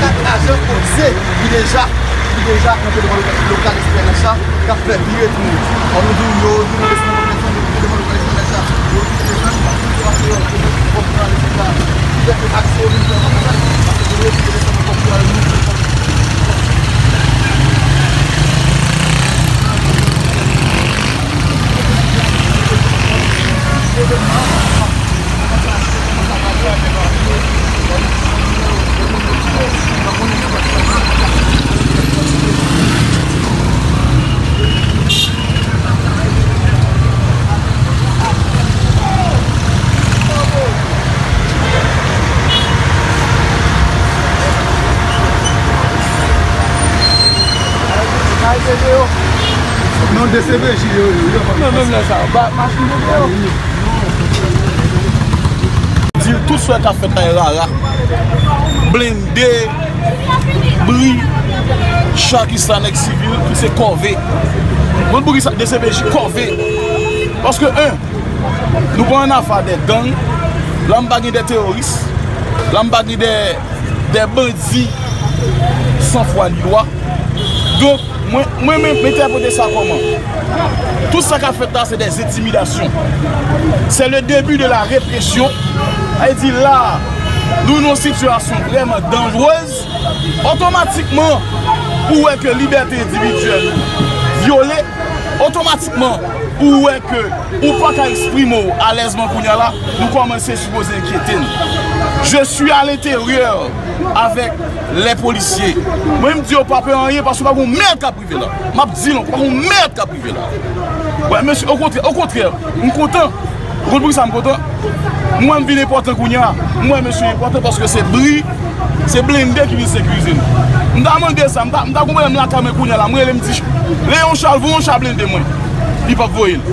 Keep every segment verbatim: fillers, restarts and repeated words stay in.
Kat ajan polise ki deja, ki deja kanpe devan lokal, lokal S P N H la, k ap fè vire tounen. Fò nou di w, yo di nou desann nan lokal S P N H la, yo di nou desann, paske yo di nou fòk nou ale sou la. Ki fè ke aksyon yo vin fè konsa, paske yo di nou desann nan kòk yo ale nou. Non, D C P J yo, yo, yo. Non, menm lè sa, ba, machin de yo. Di l tout sa k ap fèt la e rara. Blende, bri, cha ki sa nèg sivil, tout se kòve. Moun pou ki sa, D C P J kòve. Paske, en, nou pa ann afè de gang. La, m pa gen de teworis. La, m pa gen de, de bandi san fwa ni lwa. Donk, mwen, mwen, mwen, m entèprete sa kòman? Tout sa k ap fèt la, se de entimidasyon. Se le debi de la represyon. Sa vle di la, nou nan yon sitiyasyon vrèman danjerez. Otomatikman, ou wè ke libète endividyèl ou vyole. Otomatikman, ou wè ke ou pa ka eksprime w alèzman kounye a la, nou kòmanse sipoze enkyete n. Je suis à l'intérieur avec les policiers. Mwen, m di yo pa pè anyen paske pa gon mèd k ap rive la. M ap di nou, pa gon mèd k ap rive la. Wè, mesye, okontrè, okontrè, m kontan. Ou konn poukisa m kontan? M wè m vin enpòtan kounye a. M wè mesye enpòtan paske se bri, se blende ki vin sekirize nou. M ta mande sa, m ta, m ta gon pwoblèm lakay mwen kounye a la. M rele, m di, Leon Charles, voye yon cha blende mwen. Li p ap voye l.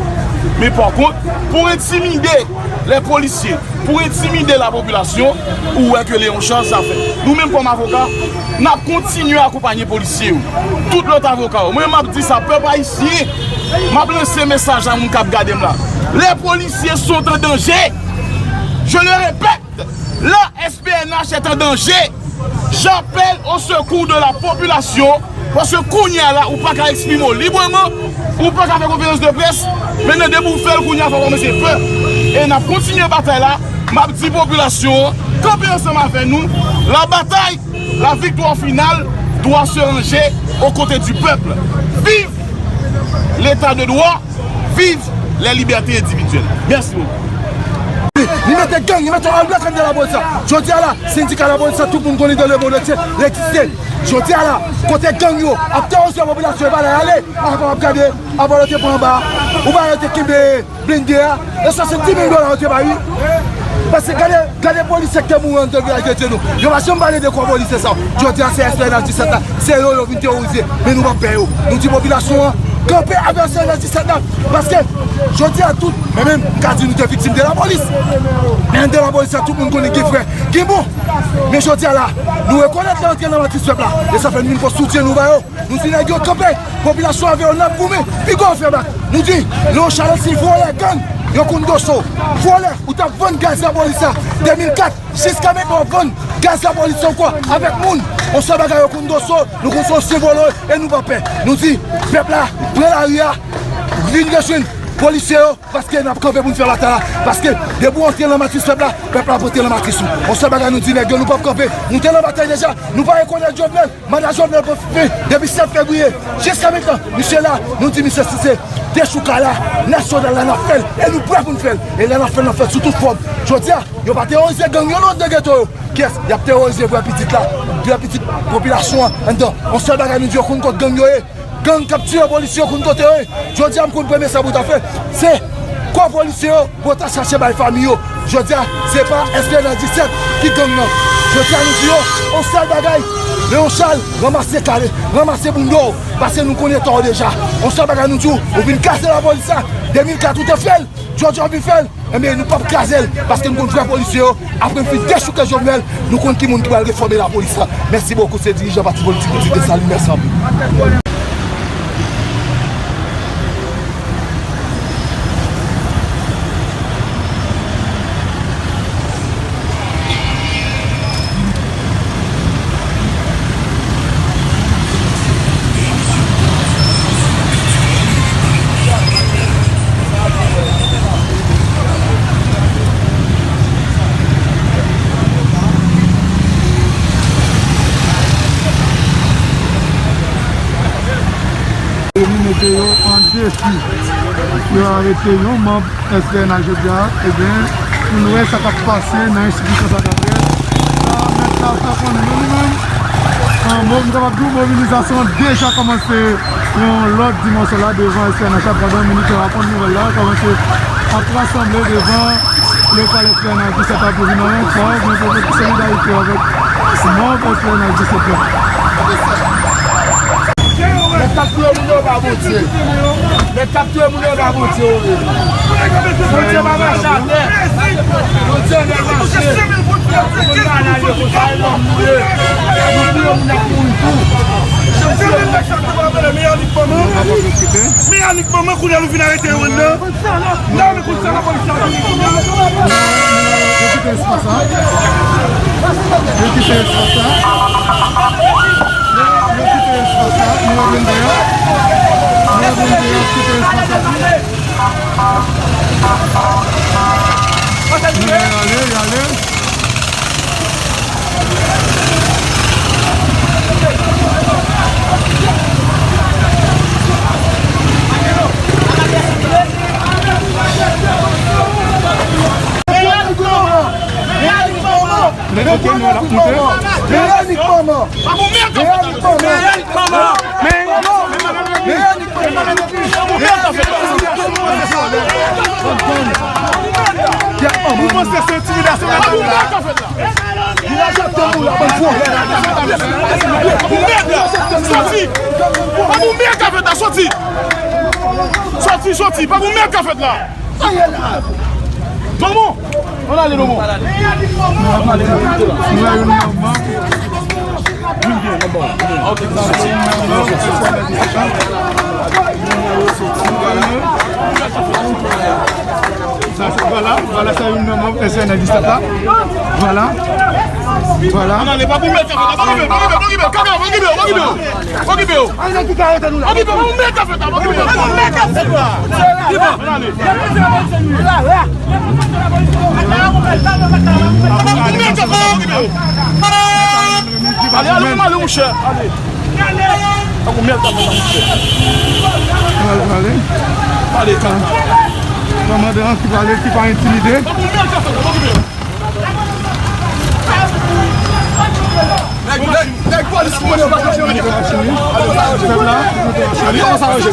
Men pa kont, pou entimide lè polisye, pou entimide lapopilasyon, ou wè ke Leon Charles sa fè. Nou menm kòm avoka, n ap kontinye akonpanye polisye yo. Tout lòt avoka yo. Mwen, m ap di sa, pèp ayisyen, m ap lanse mesaj a moun k ap gade m la. Les policiers sont en danger. Je le répète, la S P N H est en danger. J'appelle au secours de la population. Paske kounye a la, ou pa ka eksprime w libreman, ou pa ka fè konferans de près. Mentnan, depi w fè l, kounye a, fò w kòmanse pè. E n ap kontinye batay la. M ap di popilasyon an, kanpe ansanm avè nou. La bataille, la victoire finale doit se ranger aux côtés du peuple. Vive l'état de droit, vive les libertés individuelles. Merci beaucoup. Li mete gang, li mete anblak anndan lapolis la. Jodi a la, sendika lapolis la, tout moun konnen dans le monde entier, li egziste. Jodi a la, kote gang yo ap teworize popilasyon, e pa la y ale, apa w ap gade, apa yo te pran anba, ou pa yo te kenbe blende a, e sa se dis mil dola yo te bay, wi. Paske gade, gade polisye ki te mouri anndan vilaj de Dye nou. Yo pa janm pale de kò polisye sa yo. Jodi a, se S P N H disèt la, se yo yo vin teworize, men nou p ap pè yo. Nou di popilasyon an, kanpe avè S P N H disèt la, paske jodi a tout, men menm, m ka di nou te viktim de lapolis. Men anndan lapolis la, tout moun konnen gen frè, gen bon. Men jodi a la, nou rekonèt lè yo antre nan matris pèp la, e sa fè nou vin pote soutyen nou ba yo. Nou di nèg yo kanpe, popilasyon avè yo n ap goumen, piga w fè bak. Nou di, Leon Charles se vòlè gang, yo konn dosye w. Vòlè, ou t ap vann gaz lapolis la, de mil kat, jiska mentnan w ap vann gaz lapolis la ankò avèk moun. On sèl bagay yo konn dosye w, nou konn se yon vòlè, e nou pa pè. Nou di, pèp la, pran lari a, vin rejwenn polisye yo, paske n ap kanpe pou n fè batay la. Paske depi w antre nan matris pèp la, pèp la ap antre nan matris ou. On sèl bagay nou di nèg yo, nou p ap kanpe. Nou te nan batay deja, nou pa rekonèt Jovenel. Manda Jovenel pran fen depi sèt fevriye jiska mentnan. Misye la, nou di misye si se dechoukay la, nasyonal la, n ap fè l. E nou prè pou n fè l. E lè n ap fè l, n ap fè l sou tout fòm. Jodi a, yo pa teworize gang yo non, nan geto yo. Kiyès y ap teworize? Vrè pitit la, vrè pitit popilasyon an anndan. On sèl bagay nou di yo konn kot gang yo ye. Gang k ap tiye polisye yo konn kote yo ye. Jodi a m konn premye sa pou ta fè, se kò polisye yo pou ta chache bay fanmi yo. Jodi a, se pa S P N H disèt ki gang nan. Jodi a nou di yo, on sèl bagay, Leon Charles, ranmase kale, ranmase bounda w, paske nou konnen eta w deja. On sèl bagay nou di w, ou vin kraze lapolis la, de mil kat ou te fè l, jodi a w vin fè l. Enben, nou p ap kraze l, paske nou konn vrè polisye yo. Apre n fin dechouke Jovenel, nou konn ki moun ki pral refòme lapolis la. Mèsi bokou, se dirijan pati politik Unite Sali, mèsi anpil. Yo an defi. Yo arete yon manb S P N H jodi a. Ebyen, pou n wè sa k ap pase nan enstitisyon sa k ap fèt. Sa, mèt la fè konnen, men li menm, an, mo-, m kapab di w, mobilizasyon an deja kòmanse yon lòt dimansyon la devan S P N H la, pandan militè yo ap pran nouvèl la, kòmanse ap rasanble devan lokal S P N H disèt la pou vin nan yon kò, men pou pote solidarite avèk manb S P N H disèt la. Nèg k ap touye moun yo pa Bondye. Nèg k ap touye moun yo pa Bondye, yo ye. Bondye pa mache atè. Bondye nèg mache. Moun malad yo, konsa e nonm nou ye. Nou touye moun ap mouri tou. Meyè Nik manman. Meyè Nik manman, kounye a nou vin arete yo anndan. Nan, men kounye a lapolis la. Yo kite espas la. Yo kite espas la. Yo kite espas la. Nou revin deyò. Nou revin deyò, kite espas la. Y ale, y ale. Meyè Nik manman! Meyè Nik manman! Meyè Nik manman! Ou panse se entimidasyon k ap fèt la? Village ap tann ou la, bann vòlè. Soti! Pa pou mèt k ap fèt la, soti! Soti, soti, pa pou mèt k ap fèt la! Domo! Ann ale, Domo! Sa, sa, vwala, vwala, sa youn nan manb S N L disèt la. Vwala. Vwala. Ann ale, pa pou mèt k ap fèt la, pa pou mèt, pa pou mèt, pa pou mèt, pa pou mèt, pa pou mèt. Okipe yo. Okipe yo. Okipe yo. Okipe yo. Pa pou mèt k ap fèt la, pa pou mèt. Pa pou mèt k ap fèt la. Ann ale. Pa pou mèt k ap fèt la, okipe yo. Ale, ale, ale, monchè. Ale. Tankou mèt k ap fèt la, monchè. Pral pale. Pale, tann. Kòmandan an ki pale, ki pa entimide. Nèg, nèg, nèg polis ki konnen yo pa ka fè anyen. Pèp la, ale, kòman sa ranje?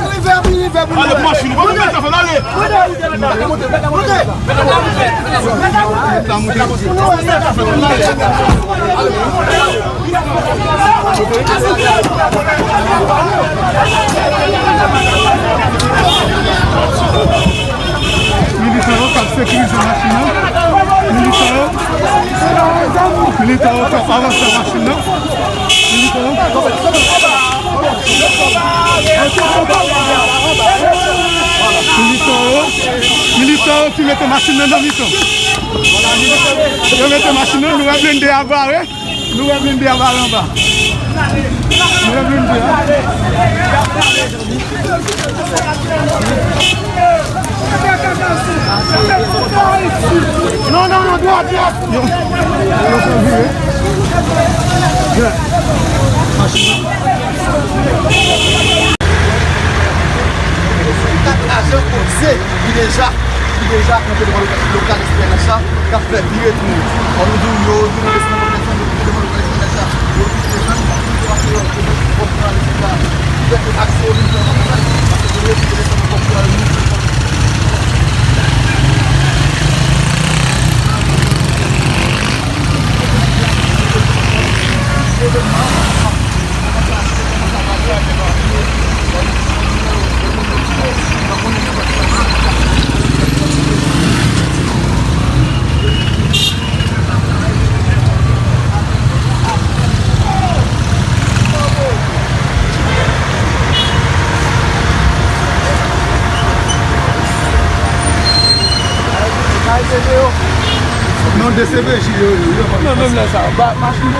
Ale, machin, pa pou mèt k ap fèt la, ale. Militan yo k ap sekirize machin nan. Militan yo. Militan yo k ap avanse machin nan. Militan yo. Militan yo. Militan yo ki mete machin nan nan mitan. Yo mete machin nan, nou wè blende a bare. Nou wè blende a bare anba. Nou wè blende a. Non, non, non, dwat, dwat. Yo, yo fè vire. Machin. Kat ajan polisye ki deja, ki deja kanpe devan lokal, lokal S P N H la, k ap fè vire tounen. Fò nou di w, yo vin desann popilasyon, yo vin devan lokal S P N H la. Yo vin desann, yo vin desann, yo vin desann, yo vin desann. Non, D C P J yo, yo, yo. Non, menm lè sa, ba, machin yo.